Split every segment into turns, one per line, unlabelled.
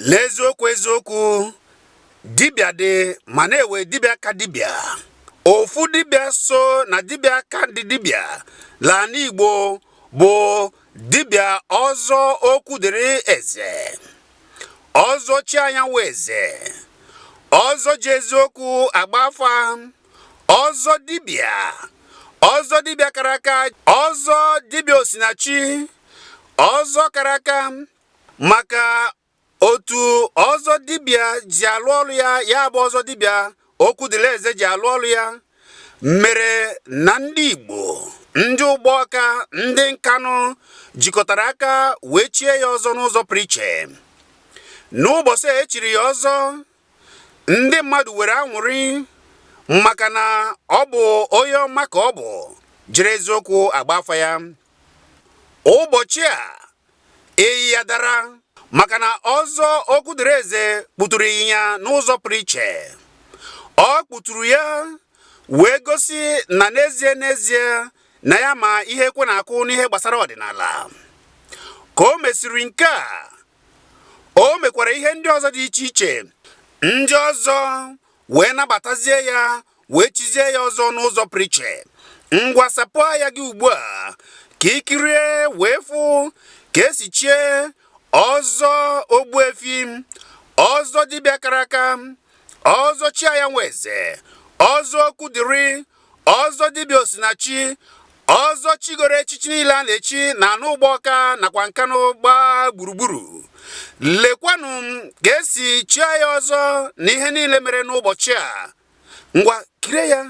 N'eziokwu eziokwu, dibịa dị ma na-ewe dibịa ka dibịa. Ofu dibịa so na dibịa ka ndị dibịa l'ala Igbo bụ dibịa Ọzọ Okwudịrị Eze, Ọzọ Chi Anyanwụ Eze, Ọzọ ji eziokwu agba afa, Ọzọ dibịa, Ọzọ dibịa kara aka, Ọzọ dibịa Osinachi, Ọzọ kara aka maka otu ọzọ dibịa ji alụ ọrụ ya, ya bụ ọzọ dibịa Okwudịrị Eze ji alụ ọrụ ya mere na ndị Igbo, ndị Ụgbọka, ndị Nkanụ jikọtara aka wee chie ya ọzọ n'ụzọ pụrụ iche. N'ụbọchị e chiri ya ọzọ, ndị mmadụ were anwụrị maka na ọ bụ onye ọma ka ọ bụ jiri eziokwu agba afa ya. Ụbọchị a ịnyịnya dara maka na ọzọ Okwudịrị Eze kpụtụrụ ịnyịnya n'ụzọ pụrụ iche. Ọ kpụtụrụ ya wee gosi na n'ezie n'ezie na ya ma ihe ekwe na-akụ n'ihe gbasara ọdịnala. Ka o mesịrị nke a, o mekwara ihe ndị ọzọ dị iche iche. Ndị ọzọ wee nabatazie ya wee chizie ya ọzọ n'ụzọ pụrụ iche. Ngwa, sapụ anya gị ugbu a ka i kirie wee fụ ka esi chie ọzọ Ogbuefi, ọzọ dibịa kara aka, ọzọ Chi Anyanwụ Eze, ọzọ Okwudịrị, ọzọ dibịa Osinachi, ọzọ chigoro echichi niile a na-echi na anụ Ụgbọka nakwa Nkanụ gbaa gburugburu. Lekwanụ m ka esi chie ya ọzọ na ihe niile mere n'ụbọchị a. Ngwa, kirie ya.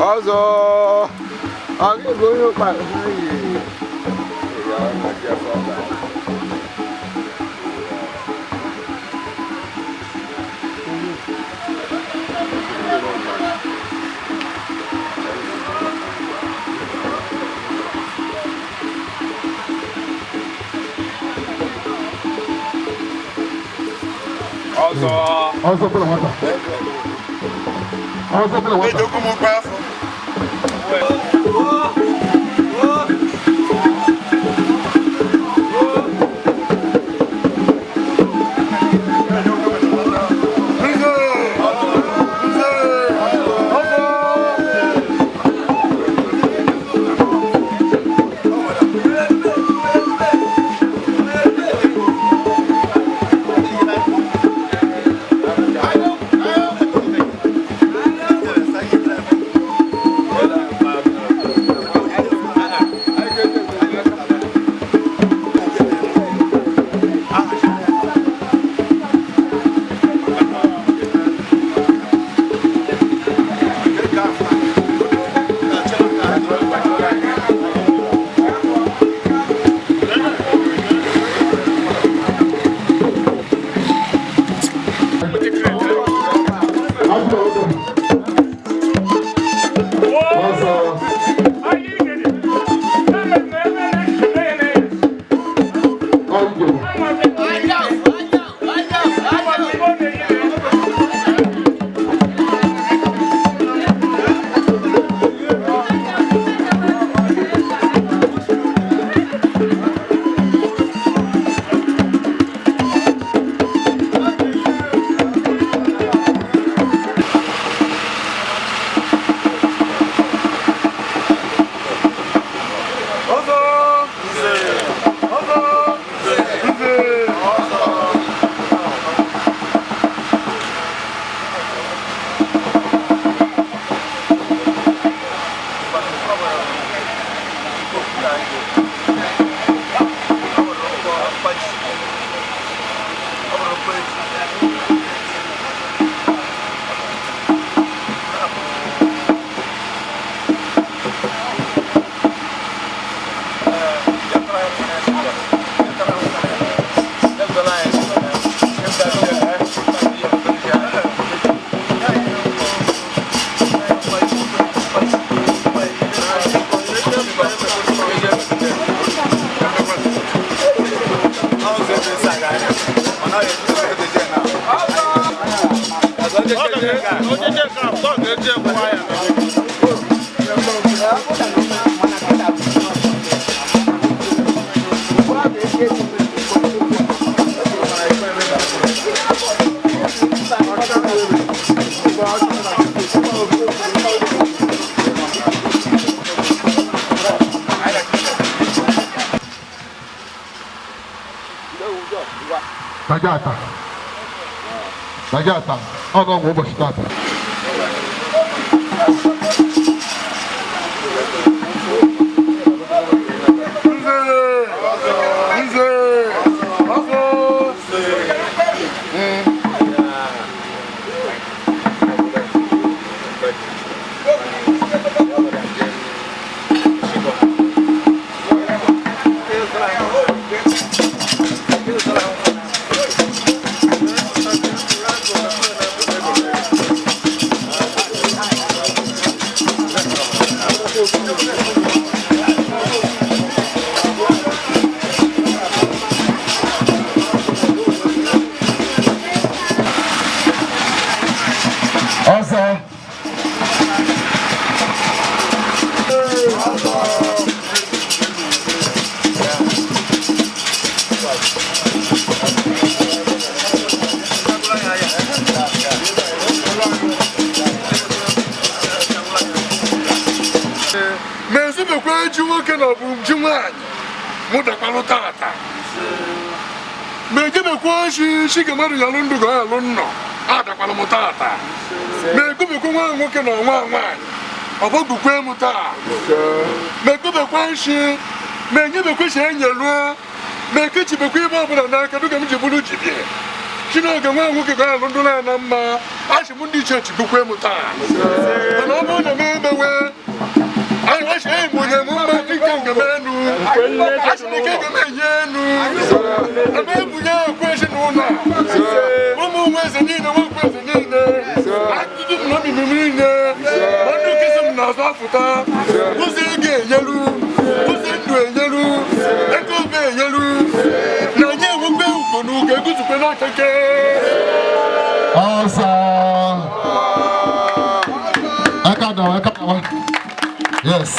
Ọzọ ọ ga-ebe onye ụkpa
Ọzọ.
Ọzọ bụla nwata. Ọzọ bụla nwata.
Ejokwu m kpa afọ.
Ọzọ. Ọzọ. Najata. Najata. Ọ nọ nwa ụbọchị tata. Ọzọ.
Ma ezubekwa ji nwoke na ọ bụ ji nwaanyị mụ dakwalụ tata ma ejebekwa chi chi ga mmadụ yalụ ndụ ga yalụ nnọ adakwalụ m tata ma egobekwa nwa nwoke na nwa nwaanyị Ọgbọgbukwe m taa. Ma ekpebekwe nshi, ma enyebekwe shi enyeluo, ma ekechibekwe ibe ọbụla n'aka dịka m ji bụrụ jibie. Chineke nwa nwoke ga-alụ ndụ na mma, achị m ndị iche chigbukwe m taa. Mana ọ bụrụ na m emewe, achị emunye m mma ike nke m enu, achị m ike nke m enye enu, eme ebunye ekwe ezinụlọ a. Ụmụ nwa eze niile, nwa eze niile, atụtụ m na omimi m niile, ma ndị nkesa m na-azụ afụta, ụzọ ego enyelu, ụzọ ndụ enyelu, ego obe enyelu, na anyị enwekwe ugo na ugo eguzukwe n'ọcheke.
Ọsọ. Aka dawa, aka dawa. Yes.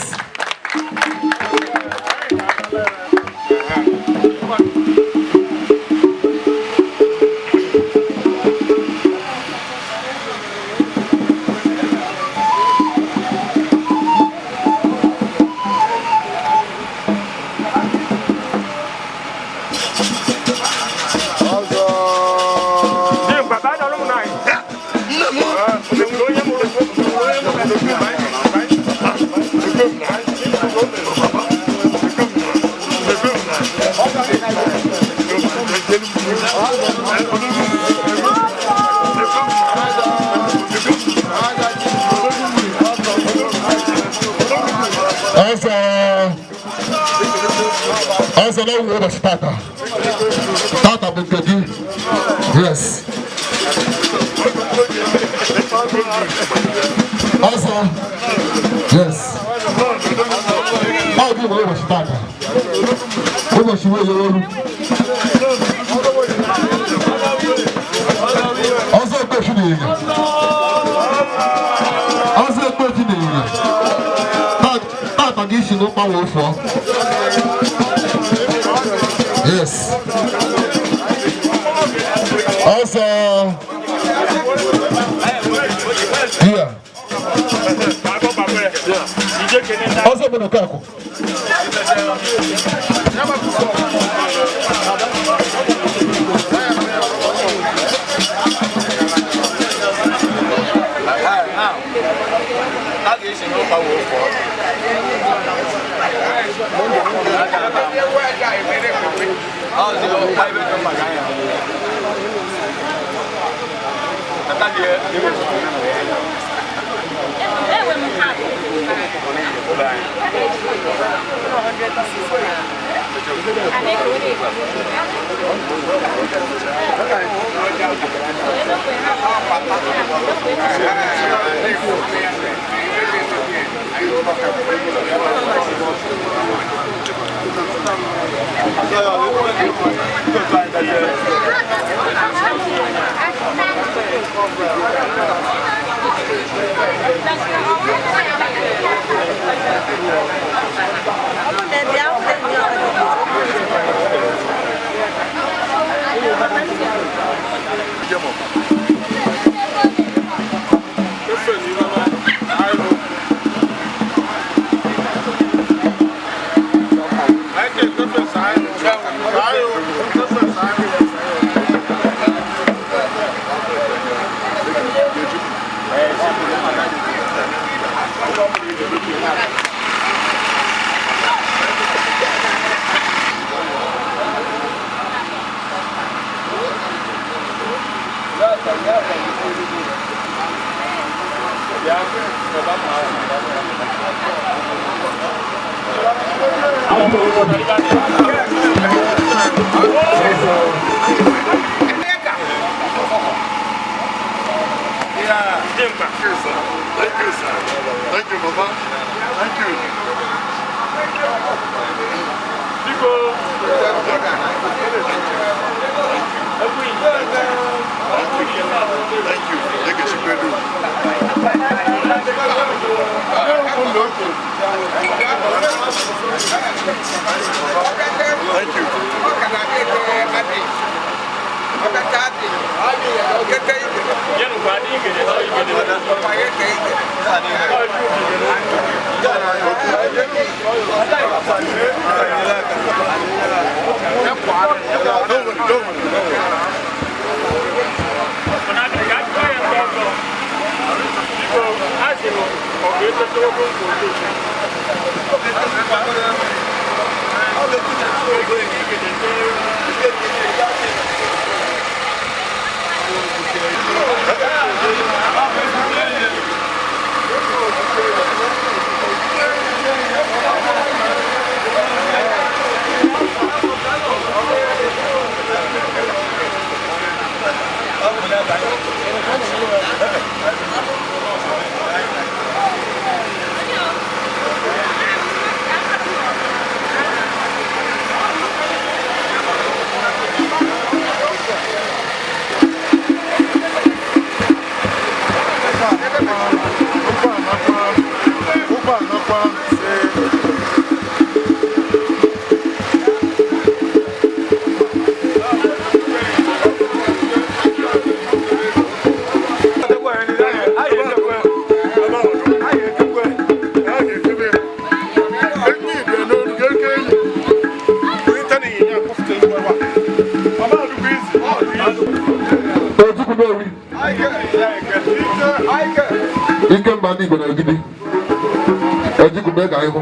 Ọsọ. Ọsọ na ọwụ ụbọchị tata. Tata bụ nke gị. Yes. Ọsọ. Yes. Ọ gị nwere ụbọchị tata. Ụbọchị wee yere olu. Ọsọ ekpechi na ịnya. Ọsọ ekpechi na ịnya. Tata gị si n'ụkpa wee fụọ. Yes. Ọsọ. Here. Ọsọ bụ n'Okakụ.
Thank you, sir. Thank you, Papa. Thank you. Thank you. Thank you. Thank you. Don't worry, don't worry.
Ojukwu Ike mba ndị Igbo na Ogidi. Ojukwu mee ka anyị hụ.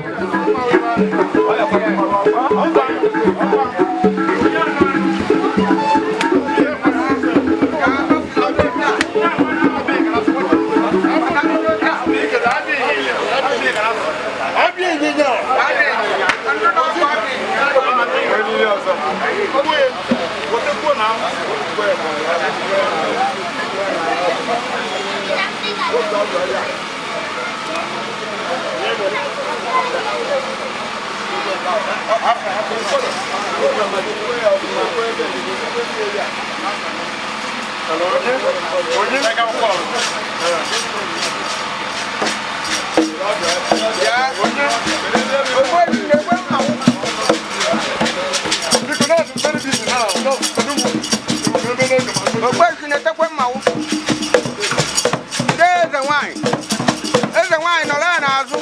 Ogbuefi na-etekwe mmanwụ. Ndị eze nwanyị. Eze nwanyị nọrọ ya n'azụ.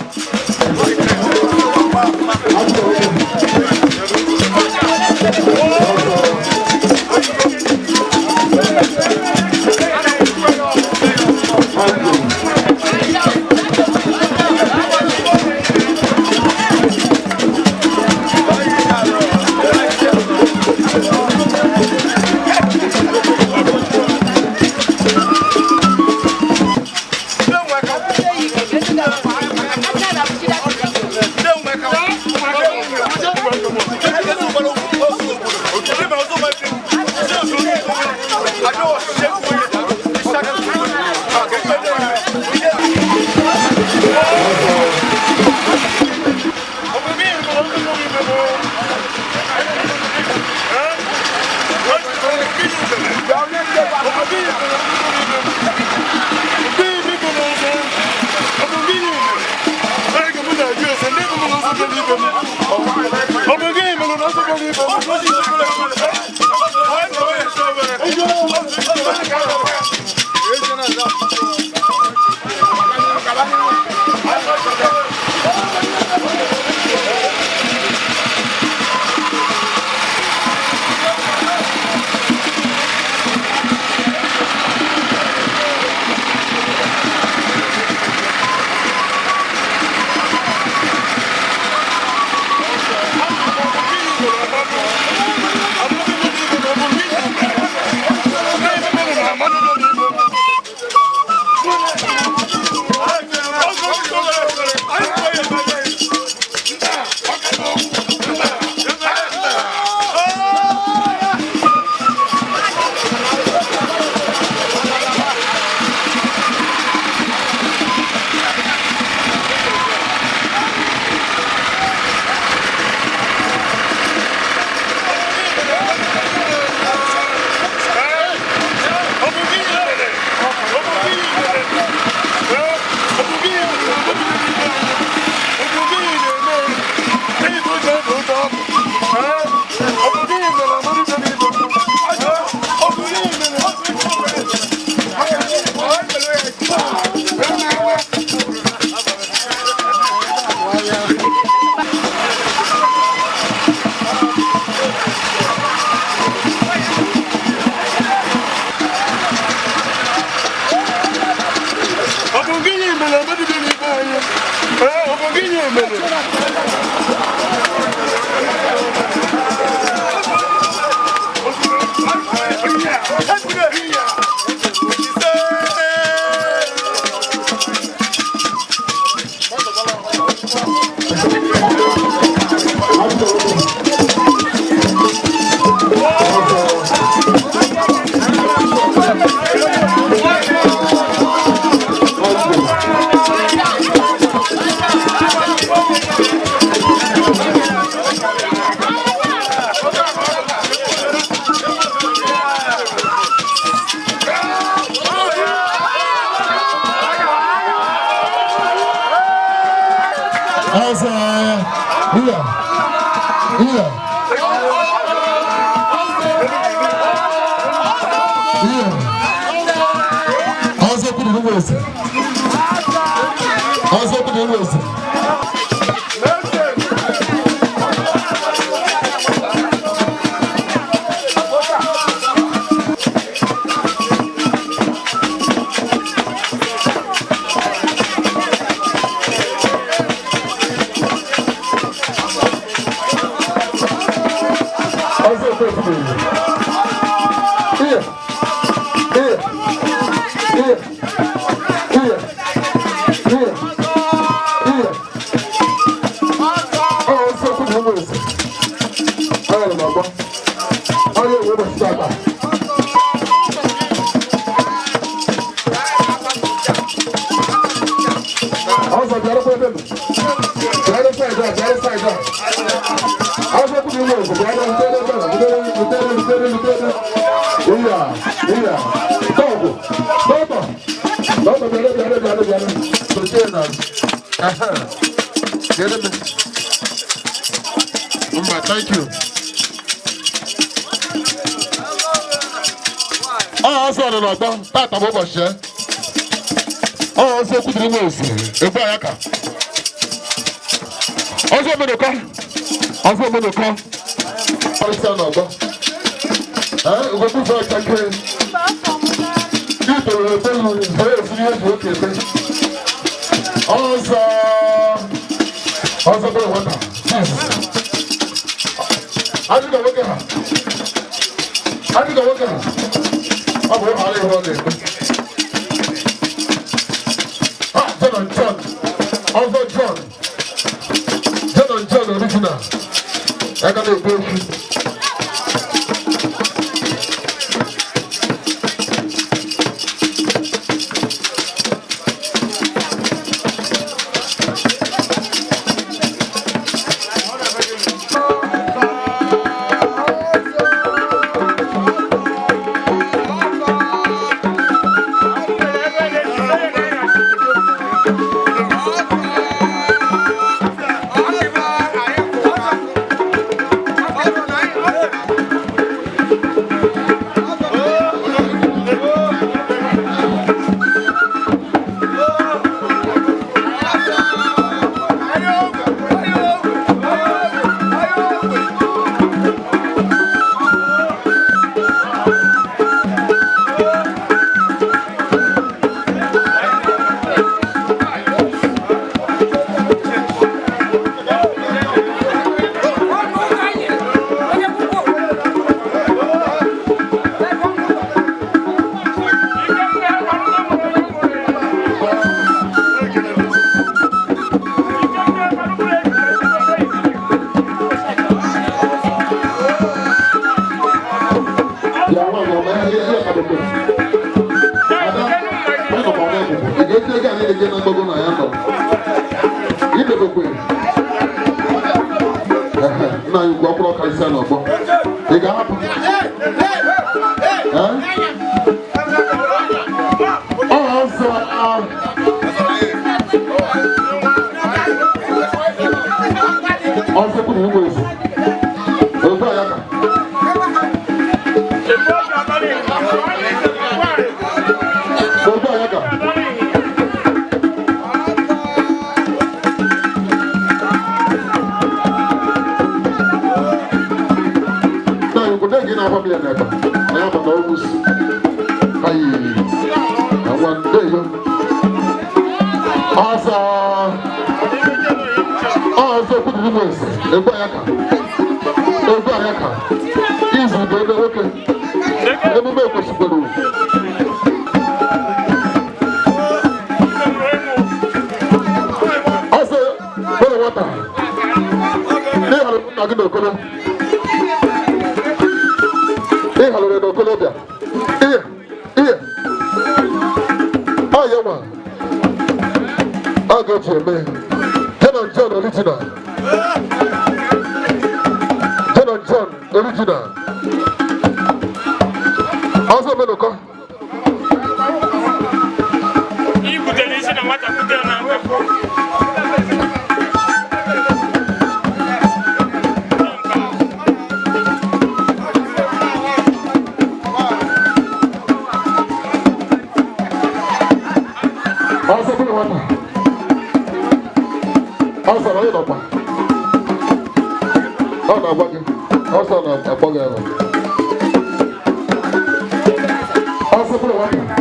Thank you. Ihe mere.
Ọzọ iya iya iya ọzọ kwuru n'ugbo eze, ọzọ kwuru n'ugbo eze. Ọzọ kwuru iya iya iya iya iya iya. Ọzọ kwuru n'ugbo eze. Ọ nọ n'ọgbọ. Ọ na-ewe ụbọchị tata. Ọzọ bịara ebe m. Bịara side a, bịara side a. Ọzọ kwuru n'ugbo eze, bịara rutere ebe a, rutere, rutere, rutere, rutere. Iya, iya. Dọgụ, dọgụ. Dọgụ bịara, bịara, bịara, bịara. Sochie na. Aha. Bịara m. Mba, thank you. Ọ ọzọ nọ n'ọgbọ, tata bụ ụbọchị ya. Ọ ọzọ kwudiri nwa ose, egbu anya ka. Ọzọ omenụkọ, ọzọ omenụkọ. Ọrịsịa n'ọgbọ. Ee, ugogbe ọchake. Itoro etoru, zere esi ihe eji oke eme. Ọzọ, ọzọ bụrụ nwata. Adịghị nwoke ha. Adịghị nwoke ha. Ọ bụ ụmụ ihe ọ na-eme. Ha, John and John. Ọzọ John. John and John original. Aka na-ekwu okwu. Ya nwa nọ ma ihe ihe akadokwe. Ada, ọ nọ ma ọ na-ekwukwu. Ị ga-eti ego a niile gị na mgbago na ya nọ. Imebekwe. Ehe, nna anyị ukwu ọkwụrụ ọkarịsịa n'ọgbọ. Ị ga-ahapụ? Ee? Ọ ọzọ ọzọ kwuru ugbo ezi. Ofe a ya ka. Ofe a ya ka. Nna anyị ukwu, nne gị na-agwa m ya n'ebe a. Na ya ma na ọ wụsị. Ayi. Na nwa nde yo. Ọzọ. Ọ ọzọ okwu dịrị eze, egwu ayaka. Egwu ayaka. Izu bụ ebe nwoke. Emume ekwesịkwara. Ọsọ bụrụ nwata. N'ịhalụ nna gị n'okolo. Ịhalụrụ n'okolobịa. Ihe, ihe. Ọ ya nwa. Ọ ga-eji eme. John and John original. John and John original. Ọsọ omenụkọ.
I butere isi na nwata butere na nka.
Ọsọ bụrụ nwata. Ọsọ na onye nọkwa. Ọ na-agwa gị. Ọsọ na-akpọ gị ahụ. Ọsọ bụrụ nwata.